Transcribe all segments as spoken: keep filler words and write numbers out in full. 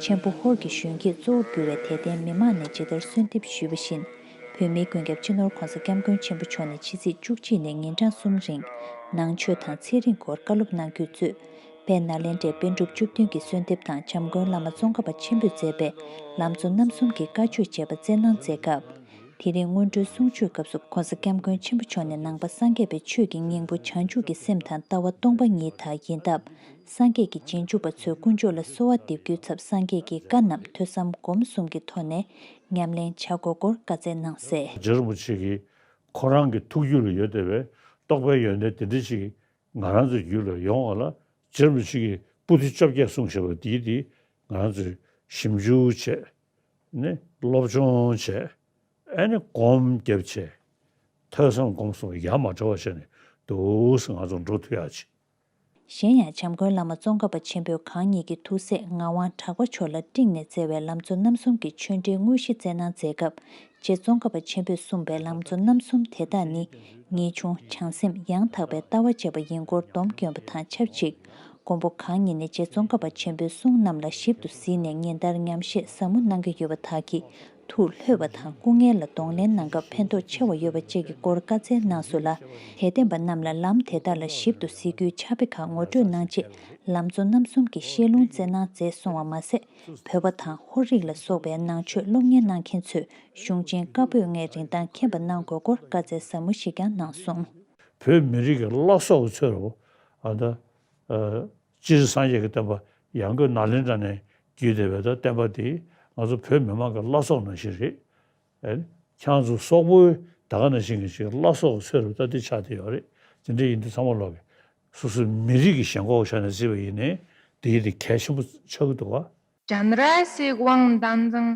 ཆེན་པོ་ཧོར་གྱི་གཞོན་སྐྱེས་གཙོ་བོར་གྱུར་བའི་དད་ལྡན་མི་མང་ནས་ཇི་ལྟར་གསོལ་འདེབས་ཞུས་པ་བཞིན། བོད་མིའི་མགོན་སྐྱབས་སྤྱི་ནོར་༧གོང་ས་༧སྐྱབས་མགོན་ཆེན་པོ་མཆོག་ནས་ཕྱི་ཚེས་བཅུ་གཅིག་ནས་ཉིན་གྲངས་གསུམ་རིང་ནང་ཆོས་དང་ཚེ་རིང་སྐོར་བཀའ་སློབ་གནང་རྒྱུ་གཙོས། དཔལ་ནཱ་ལེནྡྲའི་པཎ་གྲུབ་བཅུ་བདུན་གྱི་གསོལ་འདེབས་དང་འཇམ་མགོན་བླ་མ་ཙོང་ཁ་པ་ཆེན་པོས་མཛད་པའི་ལམ་གཙོ་རྣམ་གསུམ་གྱི་བཀའ་ཆོས་བཅས་པ་སྩལ་གནང་མཛད་སྐབས། དེ་རིང་སྔོན་འགྲོའི་གསུང་ཆོས་སྐབས་སུ་༧གོང་ས་༧སྐྱབས་མགོན་ཆེན་པོ་མཆོག་ནས་ནང་པ་སངས་རྒྱས་པའི་ཆོས་ཀྱི་སྙིང་པོ་བྱང་ཆུབ་ཀྱི་སེམས་དང་ལྟ་བ་སྟོང་པ་ཉིད་དག་ཡིན་སྟབས། སངས་རྒྱས་ཀྱི་རྗེས་འཇུག་པ་ཚོས་དཀོན་མཆོག་ལ་གསོལ་བ་འདེབས་རྒྱུའི་ཚབ་སངས་རྒྱས་ཀྱི་བཀའ་རྣམས་ཐོས་བསམ་སྒོམ་གསུམ་གྱི་ཐོག་ནས་ཉམས་ལེན་བྱ་དགོས་སྐོར་བཀའ་སྩལ་གནང་གསལ། རྗེ་རིན་པོ་ཆེ་གིས་ཁོ་རང་གི་ཐུགས་རྒྱུད་ལ་ཡོད་བསྡད་པའི་རྟོགས་པའི་ཡོན་ཏན་དེ་འདྲ་ཞིག་ང་རང་ཚོའི་རྒྱུད་ལ་ཡོང་བ་ལ། རྗེ་རིན་པོ་ཆེ་གིས་པོ་ཏི་བཅོ་བརྒྱད་གསུངས་བཞག་པ་འདིའི་འདི་ང་རང་ཚོས་ཞིབ་འཇུག་བྱས་ནས་སློབ་སྦྱོང་བྱས། ཨ་ནི་སྒོམ་བརྒྱབ་བྱས། ཐོས་བསམ་སྒོམ་གསུམ་ཡ་མ་བྲལ་བ་བྱས་ནས་འདུག་སེ་ང་ཚོ་འགྲོ་ཐུབ་ཡག་ཅིག། གཞན་ཡང་འཇམ་མགོན་བླ་མ་ཙོང་ཁ་པ་ཆེན་པོས་གང་ཉིད་ཀྱི་ཐུགས་སྲས་ངག་དབང་གྲགས་པ་མཆོག་ལ་སྤྲིངས་ནས་བསྩལ་བའི་ལམ་གཙོ་རྣམ་གསུམ་གྱི་ཆོས་འབྲེལ་དངོས་གཞི་སྩལ་གནང་མཛད་སྐབས། རྗེ་ཙོང་ཁ་པ་ཆེན་པོས་གསུངས་པའི་ལམ་གཙོ་རྣམ་གསུམ་དེ་དག་ནི་ངེས་འབྱུང་བྱང་སེམས་ཡང་དག་པའི་ལྟ་བ་བཅས་པ་ཡིན་སྐོར་སྡོམ་བསྐྱོན་པ་དང་ཆབས་ཅིག། མགོན་པོ་གང་ཉིད་ནས་རྗེ་ཙོང་ཁ་པ་ཆེན་པོའི་གསུང་རྣམས་ལ་ཞིབ་ཏུ་གཟིགས་ནས་ཉིན་ལྟར་ཉམས་བཞེས་ཟབ་མོ་གནང་གི་ཡོད་པ་དག་གིས་ཐུགས་ལྷོད་པ་དང་སྐུ་ངལ་ལ་གདོང་ལེན་གནང་སྐབས་ཕན་ཐོགས་ཆེ་བ་ཡོད་པ་བཅས་ཀྱི་སྐོར་བཀའ་སྩལ་གནང་སོང་ལ། དད་ལྡན་པ་རྣམས་ལ་ལམ་དེ་དག་ལ་ཞིབ་ཏུ་གཟིགས་རྒྱུའི་ཕྱག་དཔེ་ཁག་ངོ་སྤྲོད་གནང་རྗེས་ལམ་གཙོ་རྣམ་གསུམ་གྱི་བཤད་ལུང་སྩལ་གནང་མཛད་སོང་བ་མ་ཟད། བོད་པ་དང་ཧོར་རིགས་ལ་སོགས་པའི་ནང་ཆོས་སློབ་གཉེར་གནང་མཁན་ཚོས་གཞུང་ཆེན་བཀའ་པོད་ལྔའི་རིན་ཐང་མཁྱེན་པ་གནང་དགོས་སྐོར་བཀའ་སྩལ་ཟབ་མོ་ཞིག་ཀྱང་གནང་སོང་། བོད་མི་རིགས་ཀྱི་བླ་སྲོག་གི་ཚོད་རེད་བ། ཨ་ད། ཨ། སྤྱིར་སངས་རྒྱས་ཀྱི་བསྟན་པ་ཡང་སྒོས་ནཱ་ལེནྡྲ་ནས་བརྒྱུད་བསྡད་པའི་ད་བསྟན་པ་འདི་ང་ཚོ་བོད་མི་མང་གི་བླ་སྲོག་ནང་བཞིན་རེད། ཨེ། ཁྱེད་ཚོ་སོག་པོའི་ད་ག་ནང་བཞིན་གྱི་ཅིག་བླ་སྲོག་གི་ཚོད་རེད་བ། ད་འདི་ཆགས་བསྡད་ཡོད་རེད། དེ་འདྲ་ཡིན་དུས་ཚང་མ་ལོག་གི་སོ་སོའི་མི་རིགས་ཀྱི་ཞེན་ཁོག་ཆ་ནས་བརྩིས་པ་ཡིན་ནའི་འདི་ཡིན་དེ་གལ་ཆེན་པོ་ཆགས་ཀྱི་འདུག་བ། བྱམས་ར་ཞིག་དབང་དང་འཛིན་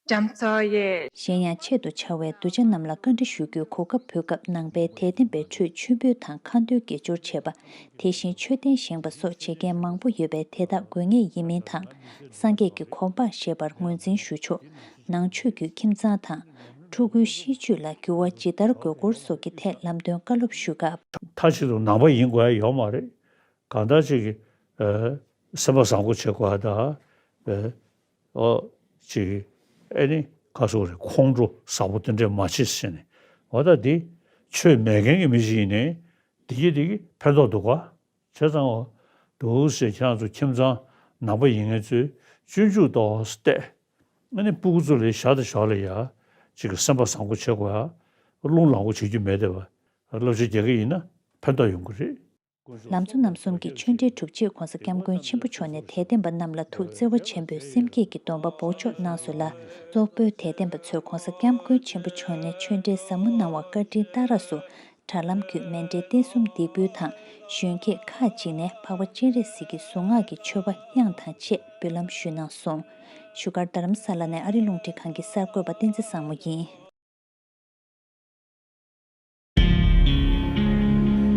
བྱམས་སོ་ཡེ། གཞན་ཡང་ཆེད་དུ་བཅར་བའི་གདུལ་བྱ་རྣམས་ལ་བཀའ་འདྲི་ཞུ་རྒྱུའི་གོ་སྐབས་ཕུལ་སྐབས་ནང་པའི་དད་ལྡན་པའི་ཁྲོད་མཆོད་འབུལ་དང་ཁ་འདོན་དགེ་སྦྱོར་བྱེད་པ། དེ་བཞིན་མཆོད་རྟེན་བཞེངས་པ་སོགས་བྱེད་མཁན་མང་པོ་ཡོད་པས་དེ་དག་དགོས་ངེས་ཡིན་མིན་དང་། སངས་རྒྱས་ཀྱི་གོ་འཕང་བཞེས་པར་ངོས་འཛིན་ཞུ་ཆོག། ནང་ཆོས་བརྒྱུད་ཁྱིམ་ཚང་དང་། ཕྲུ་གུའི་གཤིས་སྤྱོད་ལ་འགྱུར་བ་ཇི་ལྟར་དགོས་སྐོར་སོགས་ཀྱི་ཐད་ལམ་སྟོན་བཀའ་སློབ་ཞུ་སྐབས། མཐའ་གཅིག་ཏུ་ནང་པ་ཡིན་དགོས་ཡ་ཡོད་མ་རེད། གང་ལྟར་ཅིག་གི། ཨ། སེམས་པ་བཟང་པོ་བྱེད་དགོས་ཡ་དང་། ཨ། ཨོ། ཅིག་གི། ཨེ་ནི་ཁ་སོག་རེད། ཁོང་ཁྲོ་ཟབ་པོ་དེ་འདྲས་མ་བྱེད་ཟེར་ནས། འོ་ད་འདི་ཆོས་མེད་མཁན་གྱི་མི་ཞིག་ཡིན་ནའི་འདི་གི་འདི་གི་ཕན་ཐོགས་འདུག་ག། བྱས་ཙང་འོ་འདུག་ཟེར། ཁྱེད་རང་ཚོ་ཁྱིམ་ཚང་ནང་པ་ཡིན་མཁན་ཚོས་སྤྱོད་འཇུག་ཏོག་ཙམ་བལྟས། ཨ་ནི་སྤུ་གུ་ཚོ་ལ་ཞར་དང་ཞོར་ལ་ཡ་ཅིག་གི་སེམས་པ་བཟང་པོ་བྱེད་དགོས་ཡ། རླུང་ལངས་པོ་བྱེད་རྒྱུ་མེད་བསྡད་པ། བསླབ་བྱ་རྒྱག་གི་ཡིན་ན་ཕན་ཐོགས་ཡོང་གི་རེད། ལམ་གཙོ་རྣམ་གསུམ་གྱི་ཆོས་འབྲེལ་གྲུབ་རྗེས་༧གོང་ས་༧སྐྱབས་མགོན་ཆེན་པོ་མཆོག་ནས་དད་ལྡན་པ་རྣམས་ལ་ཐུགས་བརྩེ་བ་ཆེན་པོས་སེམས་བསྐྱེད་ཀྱི་སྡོམ་པ་འབོགས་ཆོག་གནང་སོང་ལ། སོག་པོའི་དད་ལྡན་པ་ཚོས་༧གོང་ས་༧སྐྱབས་མགོན་ཆེན་པོ་མཆོག་ནས་ཆོས་འབྲེལ་ཟབ་མོ་གནང་བ་བཀའ་དྲིན་བཏགས་རག་སོ། དྲ་ལམ་བརྒྱུད་མཎྜལ་རྟེན་གསུམ་འདེགས་འབུལ་དང་གཞོན་སྐྱེས་ཁག་ཅིག་ནས་འཕགས་པ་སྤྱན་རས་གཟིགས་ཀྱི་གཟུངས་སྔགས་ཀྱི་མཆོད་པ་དབྱངས་དང་བཅས་འབུལ་ལམ་ཞུས་གནང་སོང་། བཞུགས་སྒར་རྡ་རམ་ས་ལ་ནས་ཨ་རི་རླུང་འཕྲིན་ཁང་གི་གསར་འགོད་པ་བསྟན་འཛིན་བཟང་མོ་ཡིན།